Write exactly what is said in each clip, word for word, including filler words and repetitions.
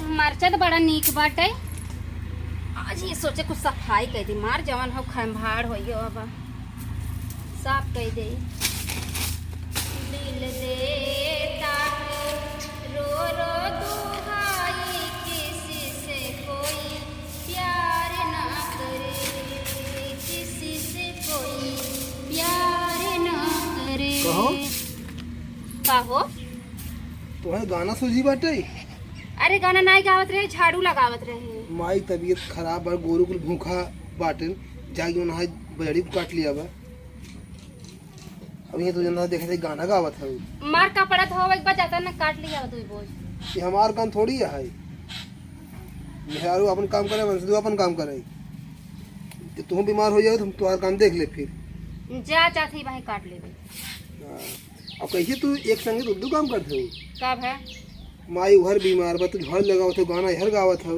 मरचा त बड़ा नीक बाटे। आज ये सोचे कुछ सफाई कइ दी, मार जवन हो खंभार होइ गयो, अब साफ कइ दे। दिल देता है रो रो दुहाई, किसी से कोई प्यार ना करे, किसी से कोई प्यार ना करे। कहो। का हो? तोहरे गाना सूझी बाटे? अरे गाना नाई गावत रहे, झाड़ू लगावत रहे। माई तबीयत खराब बा, गोरू कुल भूखा बाटे, जाके उन्हें बजड़ी को काट लिया बा। अब ये तो जना देखे थे गाना गावत है। मार का पड़त हो, एक बार जाता ना काट लिया तू बोझ। ये हमार काम थोड़ी है। मेहरारू अपन काम करे, वंशजू अपन काम करे। तो तू बीमार हो जाओ, तो हम तुम्हारा काम देख ले फिर। जा, जा थी वहीं काट लेबे। हाँ। अब कैसे तू एक संगे दू दू काम करत हो? का भा? माई उहर बीमार बा, तू झाड़ू लगावत हो, गाना इहर गावत हो।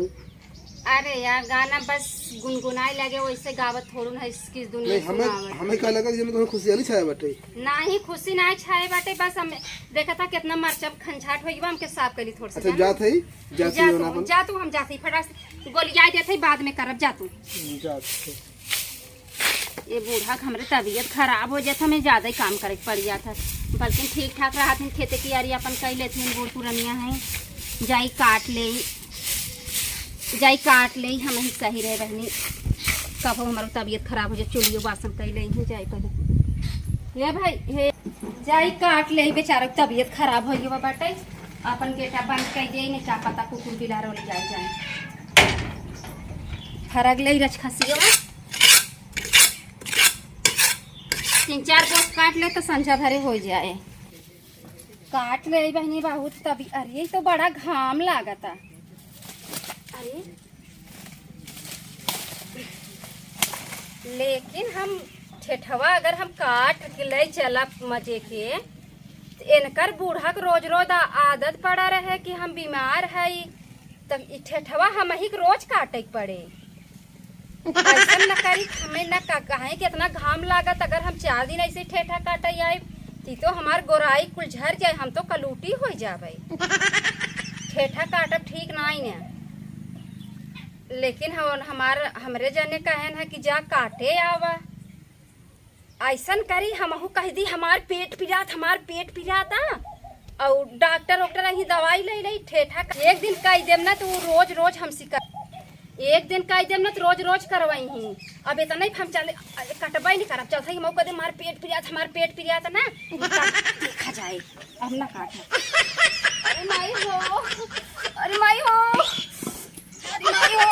अरे यार, गाना बस गुनगुनाए लगे, वैसे गावत थोड़ू ना, इसकी दुनिया नहीं, हमें, सुनावत। हमें का लगा कि जब तुम्हें खुशियाली छाया बाटे। नाही, खुशी नाही छाए बाटे, बस हम देखा था कितना मरचा खंझाट हो गया, हमके साफ कर ली थोड़ा सा, अच्छा, जाना? जात है, जात जा है तू, ना अपन। जा तू, हम जात ही फटाक से गोलियाई देत है, बाद में करब, जा तू। हम्म, जात है। ये बूढ़ा के हमरे तबीयत खराब हो जात, हमें ज्यादा ही काम करे के पड़ जात है, बल्कि ठीक ठाक रहत हैं, खेते कियारी अपन कर लेत हैं, बूढ़ पुरनिया हैं, जाई काट ले, जाई काट ले, हम ही सही रहे बहनी। कबो हमार तबीयत खराब हो जाए, चुलियो बासन कर ले ही जाए पहले। हे भाई, हे जाई काट ले, बेचारा के तबीयत खराब हो गई बाटे। अपन गेटा बंद कर दे, नहीं का पता कुकुर बिलार वाले जाए जाए। फरग ले रच खसियो। तीन चार कोस काट ले तो संझा भरे हो जाए। काट ले बहनी, बहुत तबी-, अरे, ये तो बड़ा घाम लागता। अरे, लेकिन हम ठेठवा अगर हम काट के ले चला मजे के, तो इनकर बूढ़ा के रोज रोज आ-, आदत पड़ा रहे कि हम बीमार हई, तब ई ठेठवा हमही के रोज काटे के पड़े। ऐसन न करी, हमें न का-, कहे कि इतना घाम लागत, अगर हम चार दिन ऐसे ठेठा काटे आए, ती तो हमार गोराई कुल झर जाए, हम तो कलूटी हो जाबे। ठेठा काटब ठीक नाई न, लेकिन हम, हमार, हमरे जने कहन है कि जा काटे आवा। ऐसन करी, हमहू कह दी, "हमार पेट पिरात, हमार पेट पिराता।" और डॉक्टर वॉक्टर अहीं दवाई ले ले, ठेठा क-, एक दिन कह देम ना, तो वो रोज रोज हमसे कर, एक दिन कह देम ना, तो रोज रोज करवाई ही। अब इतना ही हम चले, अरे, कटबे नहीं करब, चल सही मौका दे, "हमार पेट पिरात, हमार पेट पिरात ना।" देखा जाए, अब ना काट। अरे माई हो, अरे माई हो। अरे माई हो,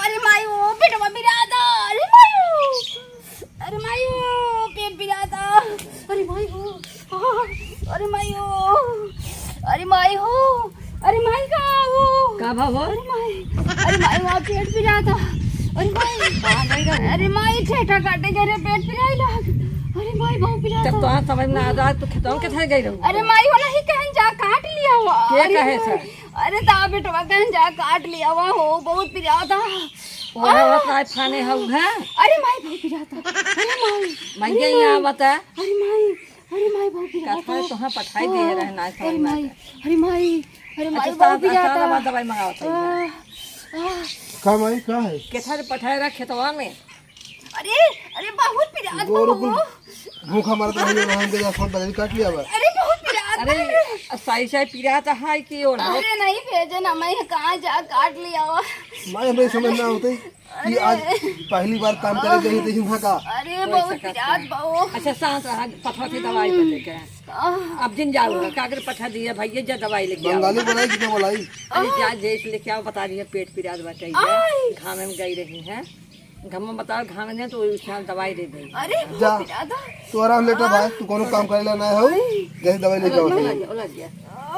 अरे माई हो, पेटवा पिराता। अरे माई हो, अरे माई हो, पेट पिराता। अरे माई हो, अरे माई हो, अरे माई हो, अरे माई का हो? का भा हो? अरे माई, अरे माई, वहाँ पेट पिराता। अरे माई, कहाँ गई रहो? अरे माई, ठेठा काटे गए रहे, पेट पिराई लाग। अरे माई, बहुत पिराता। जब तोहार समझ में आ जाए, तो खेतवा के थारे गई रहो। अरे माई, वो नहीं कहन जा, काट लिया हुआ। के अरे कहे माई। से? अरे दा बेटवा कहन जा काट लिया हुआ हो, बहुत पिराता। ओहे आह! ओहे काय फाने हऊ, हैं? अरे माई, बहुत पिराता। अरे माई, मैं अरे ये माई, यहाँ बता। अरे माई, अरे माई, बहुत पिराता। कथा तोहाँ पठाई दिए रहे, ना अरे समझ में माई, आता। अरे माई, अरे माई, अच्छा, बहुत शांत, अच्छा, पिराता। आराम, दवाई मंगाओ, सही में। आह, आह। का माई, का है? केथा रे पठाए रहा खेतवा में? अरे, अरे, बहुत पिरात गोरू बा कुल हो। भूखा मरत रही है, वहाँ के जा, फोन बदल काट लिया बा। अरे, बहुत पिरात अरे, बा। साई साई पिरात है कि ओढ़ा? अरे, नहीं भेजे ना, मैं कहाँ जा काट लिया बा। माई, हमें समझ ना होते कि अरे। आज पहली बार काम करे गई थी, हिंसा का। अरे, कोई बहुत सकत पिरात नहीं। बा हो। अच्छा, शांत रहा, पथवा से दवाई कर लेके। आह। अब जिन जाओ, काकर पठा दिया भैया, जा दवाई लेके आओ। बंगाली बोलाई कि क्या बोलाई? अरे, जा, जेठ लेके आओ, बता रही है, पेट पिरात बा, चाहिए। आह। घामे में गई रही है। घाम में बताओ, घाम में तो उसमें दवाई दे दे। अरे, जा, बहुत ज्यादा। तू आराम लेटा भाई, तू कोनो काम करे ला ना हो, जैसे दवाई लेके आओ। ओला गया, ओला गया,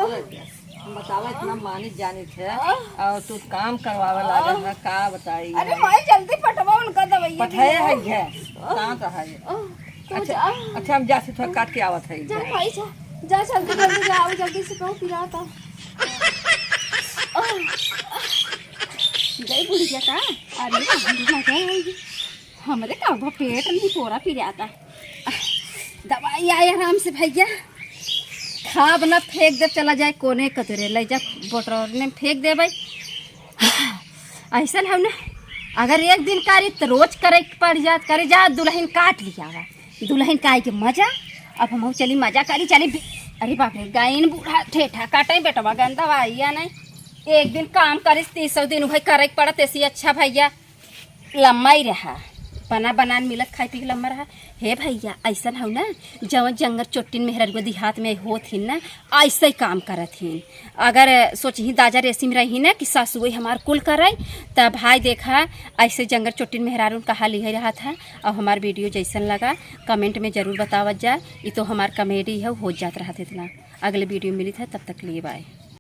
ओला गया। हम बतावा इतना मानित जानित है, और तू काम करवावे लागे है, का बताई अरे है? माई, जल्दी पठवा उनका दवाई पठाए दिया। है, है, शांत है। आह, तू अच्छा, जा। अच्छा, हम जा से थोड़ा काट के आवत है। जा भाई, जा, जा जल्दी, जल्दी जा, आओ, जल्दी से कहो, पिराता। आह, आह। गई बुढ़िया का? अरे, बुढ़िया का है? हमरे का बा, पेट नहीं पूरा पिराता। दवाई आए आराम से भैया, खाब ना फेंक दे, चला जाए कोने कतरे, ले जा बोतरौर में फेंक दे भाई। अइसन हउ ना, अगर एक दिन करी त रोज करे के पड़ जात, करे जा दुलहिन काट लियावा, दुलहिन काहे के मजा। अब हमहू चली मजा करी, चली बि-, अरे बाप रे, गाइन बूढ़ा ठेठा काटे बेटवा गंदा वाइया नहीं, एक दिन काम करिस तीसौ दिन उहे करे के पड़त, ऐसी अच्छा भइया लम्मा ही रहा, बना बनान मिलत खाए पी के लम्मा रहा। हे भइया, अइसन हउ ना, जवन जंगल चोट्टिन मेहररुआ देहात में होत हिन ना, अइसे ही काम करत हिन। अगर सोचही दाजा रेसिम रही ना कि सासुए हमार कुल करे, त भाई देखा, अइसे जंगल चोट्टिन मेहरारून कहा लिहे रहत है। और हमार वीडियो जइसन लगा, कमेंट में जरूर बतावत जा। ई तो हमार कॉमेडी है, हो जात रहत इतना। अगले वीडियो मिलित है, तब तक लिए बाय।